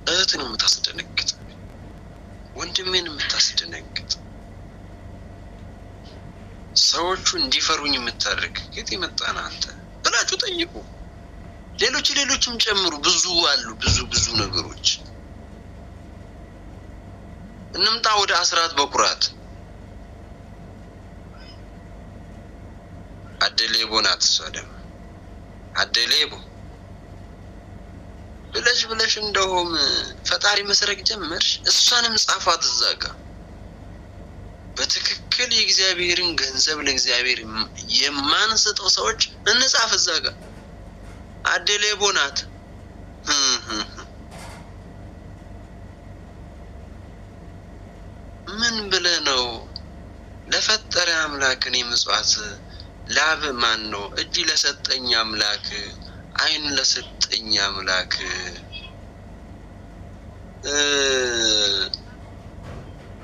እህትን የምታስደነግጥ፣ ወንድሜን የምታስደነግጥ፣ ሰዎቹ እንዲፈሩኝ የምታደርግ ከየት የመጣህ ነህ አንተ ብላችሁ ጠይቁ። ሌሎች ሌሎችም ጨምሩ። ብዙ አሉ፣ ብዙ ብዙ ነገሮች። እንምጣ ወደ አስራት በኩራት። አደሌቦ ናት እሷ ደግሞ አደሌቦ ብለሽ ብለሽ እንደውም ፈጣሪ መስረቅ ጀመርሽ። እሷንም ጻፏት እዛ ጋ። በትክክል የእግዚአብሔርን ገንዘብ ለእግዚአብሔር የማንሰጠው ሰዎች እንጻፍ እዛ ጋ። አደሌቦ ናት። ምን ብለህ ነው ለፈጠረ አምላክ እኔ ምጽዋት ላብ ማን ነው? እጅ ለሰጠኝ አምላክ፣ ዓይን ለሰጠኝ አምላክ፣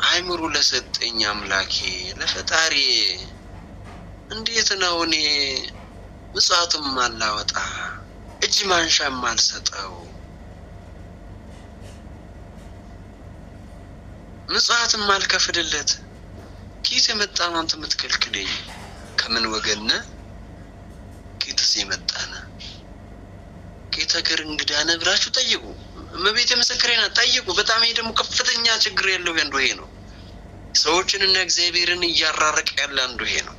አይምሮ ለሰጠኝ አምላኬ ለፈጣሪ እንዴት ነው እኔ ምጽዋትም አላወጣ እጅ ማንሻም አልሰጠው ምጽዋትም አልከፍልለት? ከየት የመጣ ነው አንተ የምትከልክለኝ? ከምን ወገን ነህ? ከየትስ የመጣ ነህ? ከየት ሀገር እንግዳ ነህ ብላችሁ ጠይቁ። እመቤቴ ምስክሬ ናት። ጠይቁ። በጣም ይሄ ደግሞ ከፍተኛ ችግር ያለው አንዱ ይሄ ነው። ሰዎችን እና እግዚአብሔርን እያራረቀ ያለ አንዱ ይሄ ነው።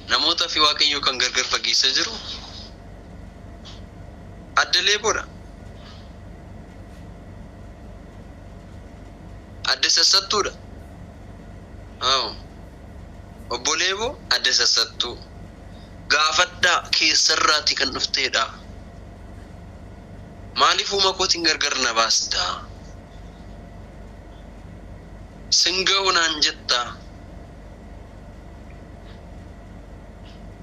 Namoota fi Waaqayyo kan gargar fageessa jiru adda leeboodha. Adda sassattuudha. አዎ obbo Leeboo adda sassattuu gaafadhaa keessarraati kan dhufteedha. Maaliif uuma kootiin gargar na baastaa? Sin ga'u naan jettaa?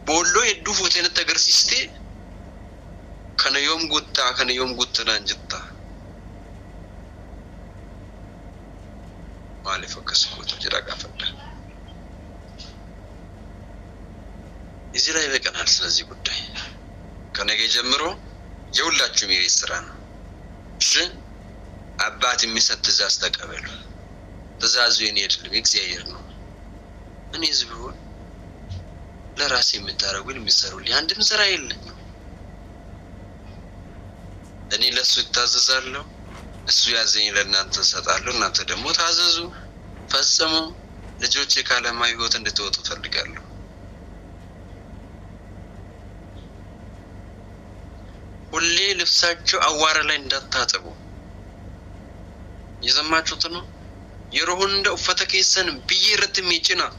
Boolloo hedduu fuutee natti agarsiistee kana yoom guuttaa kana yoom guutta naan jettaa? Maaliif akkas gootu jedhaa gaafadha። እዚህ ላይ ይበቃናል። ስለዚህ ጉዳይ ከነገ ጀምሮ የሁላችሁም የቤት ስራ ነው። እሺ፣ አባት የሚሰጥ ትእዛዝ ተቀበሉ። ትእዛዙ የኔ አይደለም የእግዚአብሔር ነው። እኔ እዚህ ብሆን ለራሴ የምታደርጉኝ የሚሰሩልኝ አንድም ስራ የለኝም። እኔ ለእሱ እታዘዛለሁ፣ እሱ ያዘኝ ለእናንተ እሰጣለሁ። እናንተ ደግሞ ታዘዙ፣ ፈጽሙ። ልጆቼ ከዓለማዊ ሕይወት እንድትወጡ እፈልጋለሁ። ሁሌ ልብሳችሁ አዋራ ላይ እንዳታጥቡ። የሰማችሁት ነው። Yeroo hunda uffata keessan biyyee irratti hin miicinaa.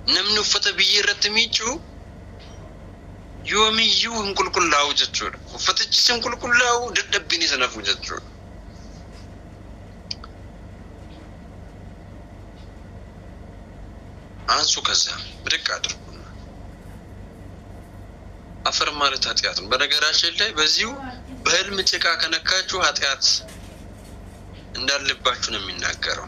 Namni uffata biyyee irratti miicu yoomiyyuu hin qulqullaa'u jechuudha. Uffatichis hin qulqullaa'u, dadhabbiin isa nafu jechuudha. አንሱ፣ ከዛ ብድቅ አድርጉና አፈር ማለት ኃጢአት ነው። በነገራችን ላይ በዚሁ በህልም ጭቃ ከነካችሁ ኃጢአት እንዳለባችሁ ነው የሚናገረው።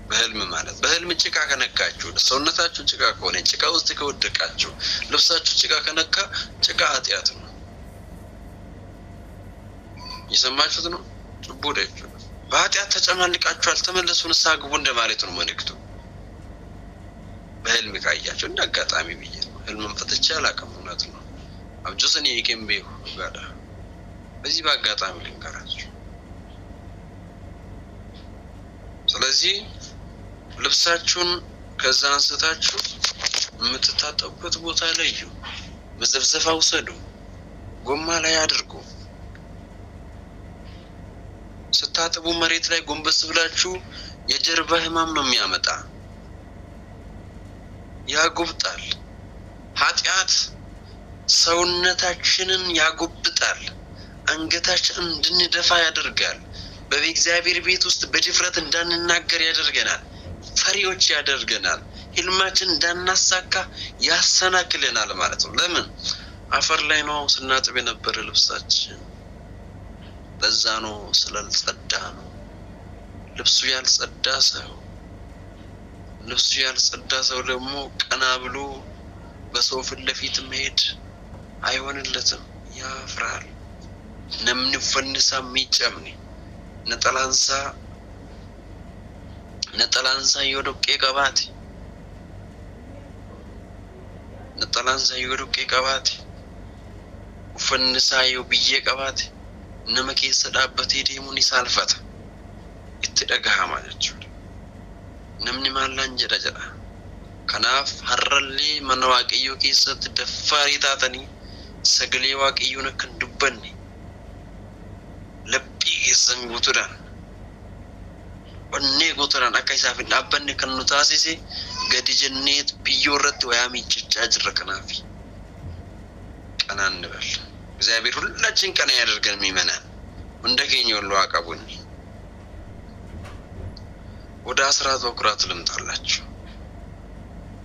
በህልም ማለት በህልም ጭቃ ከነካችሁ፣ ሰውነታችሁ ጭቃ ከሆነ፣ ጭቃ ውስጥ ከወደቃችሁ፣ ልብሳችሁ ጭቃ ከነካ ጭቃ ኃጢአት ነው። የሰማችሁት ነው። ጭቡ በኃጢአት ተጨማልቃችኋል፣ ተመለሱ፣ ንስሐ ግቡ እንደማለት ነው መልእክቱ። በህልም ካያችሁ እንደ አጋጣሚ ብዬ ነው። ህልምን ፈትቼ አላውቅም፣ እውነት ነው። አብጆሰን የቄምቤ ጋዳ በዚህ በአጋጣሚ ልንገራችሁ። ስለዚህ ልብሳችሁን ከዛ አንስታችሁ የምትታጠቡበት ቦታ ለዩ። መዘፍዘፋ ውሰዱ፣ ጎማ ላይ አድርጉ። ስታጥቡ መሬት ላይ ጎንበስ ብላችሁ የጀርባ ህማም ነው የሚያመጣ፣ ያጎብጣል። ኃጢአት ሰውነታችንን ያጎብጣል፣ አንገታችንን እንድንደፋ ያደርጋል። በእግዚአብሔር ቤት ውስጥ በድፍረት እንዳንናገር ያደርገናል። ፈሪዎች ያደርገናል። ህልማችን እንዳናሳካ ያሰናክለናል ማለት ነው። ለምን? አፈር ላይ ነው ስናጥብ የነበረ ልብሳችን። ለዛ ነው፣ ስላልጸዳ ነው። ልብሱ ያልጸዳ ሰው ልብሱ ያልጸዳ ሰው ደግሞ ቀና ብሎ በሰው ፊት ለፊት መሄድ አይሆንለትም፣ ያፍራል። Namni uffanni isaa miicamne naxalaansaa yoo dhoqqee qabaate, naxalaansaa yoo dhoqqee qabaate, uffanni isaa yoo biyyee qabaate, nama keessa dhaabbatee deemuun ni saalfata. Itti dhagahama jechuudha. Namni maallaan jedha jedha. Kanaaf har'allee mana Waaqayyoo keessatti daffaarii taatanii sagalee Waaqayyoon akka hin dubbanne, laphii keessan guutuudhaan, onnee guutuudhaan akka isaaf hin dhaabbanne kan nu taasise gadi jennee biyyoo irratti wayaa miiccachaa jirra. Kanaaf ቀና እንበል። እግዚአብሔር ሁላችን ቀና ያደርገን። የሚመናን hunda keenya ol haa qabu. ወደ አስራት በኩራት ልምጣላችሁ።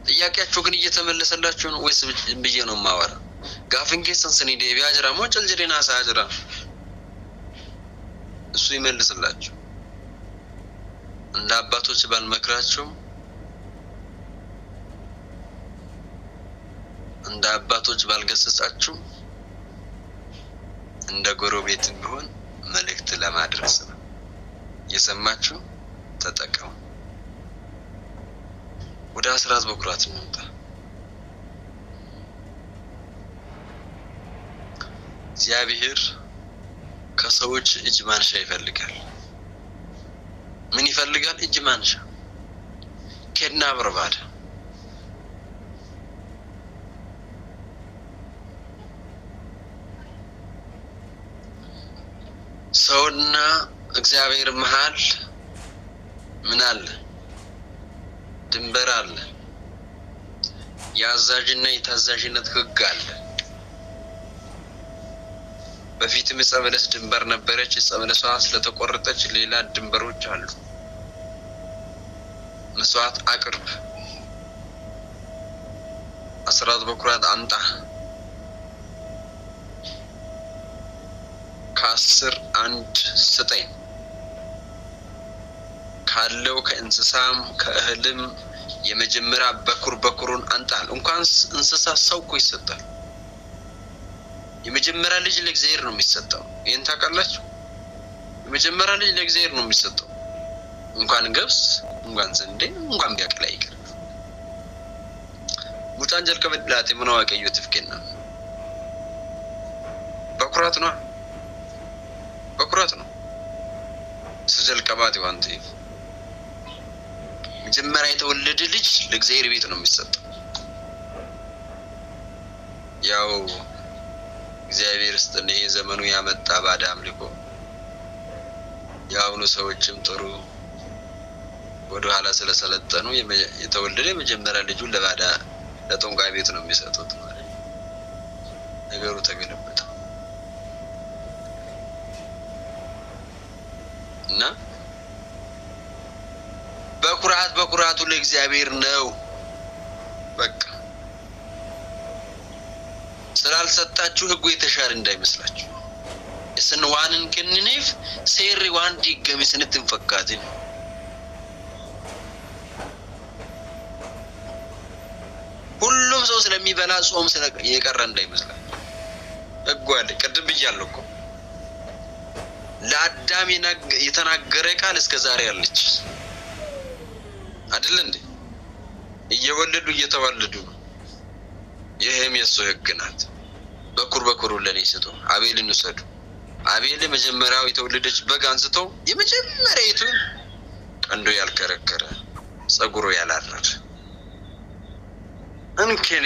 ጥያቄያችሁ ግን እየተመለሰላችሁ ነው ወይስ ብዬ ነው የማወራ? Gaaffiin keessan isinii deebi'aa jira moo cal jedheen haasa'aa jira? እሱ ይመልስላችሁ። እንደ አባቶች ባልመክራችሁም፣ እንደ አባቶች ባልገሰጻችሁም፣ እንደ ጎረቤትም ቢሆን መልእክት ለማድረስ ነው። የሰማችሁ ተጠቀሙ። ወደ አስራት በኩራት እንምጣ። እግዚአብሔር ከሰዎች እጅ ማንሻ ይፈልጋል። ምን ይፈልጋል? እጅ ማንሻ፣ kennaa barbaada። ሰውና እግዚአብሔር መሀል ምን አለ? ድንበር አለ። የአዛዥና የታዛዥነት ሕግ አለ። በፊትም ዕፀ በለስ ድንበር ነበረች። ዕፀ በለሷ ስለተቆረጠች ሌላ ድንበሮች አሉ። መስዋዕት አቅርብ፣ አስራት በኩራት አምጣ፣ ከአስር አንድ ስጠኝ፣ ካለው ከእንስሳም ከእህልም የመጀመሪያ በኩር በኩሩን አንጣል። እንኳን እንስሳ ሰው እኮ ይሰጣል። የመጀመሪያ ልጅ ለእግዚአብሔር ነው የሚሰጠው። ይህን ታውቃላችሁ? የመጀመሪያ ልጅ ለእግዚአብሔር ነው የሚሰጠው። እንኳን ገብስ፣ እንኳን ስንዴ፣ እንኳን ቢያቅላ ይቅር። Mucaan jalqaba dhalate mana Waaqayyootiif kennama። በኩራት ነው፣ በኩራት ነው። Isa jalqabaati waan ta'eef መጀመሪያ የተወለደ ልጅ ለእግዚአብሔር ቤት ነው የሚሰጠው። ያው እግዚአብሔር ይስጥን፣ ይሄ ዘመኑ ያመጣ ባዕድ አምልኮ፣ የአሁኑ ሰዎችም ጥሩ ወደ ኋላ ስለሰለጠኑ የተወለደ የመጀመሪያ ልጁን ለባዳ ለጠንቋይ ቤት ነው የሚሰጡት ማለት ነው። ነገሩ ተገለበጠ እና በኩራት በኩራቱ ለእግዚአብሔር ነው። በቃ ስላልሰጣችሁ ሕጉ የተሻረ እንዳይመስላችሁ። Isin waan hin kennineef seerri waan diigame isinitti hin fakkaatin። ሁሉም ሰው ስለሚበላ ጾም የቀረ እንዳይመስላችሁ። ሕጉ አለ። ቅድም ብያለሁ እኮ፣ ለአዳም የተናገረ ቃል እስከ ዛሬ አለች አይደል እንዴ? እየወለዱ እየተዋለዱ ነው። ይህም የእሱ ሕግ ናት። በኩር በኩሩ ለእኔ ስጡ። አቤልን ውሰዱ። አቤል የመጀመሪያው የተወለደች በግ አንስቶ የመጀመሪያይቱን ቀንዱ ያልከረከረ፣ ጸጉሩ ያላረረ እንከን።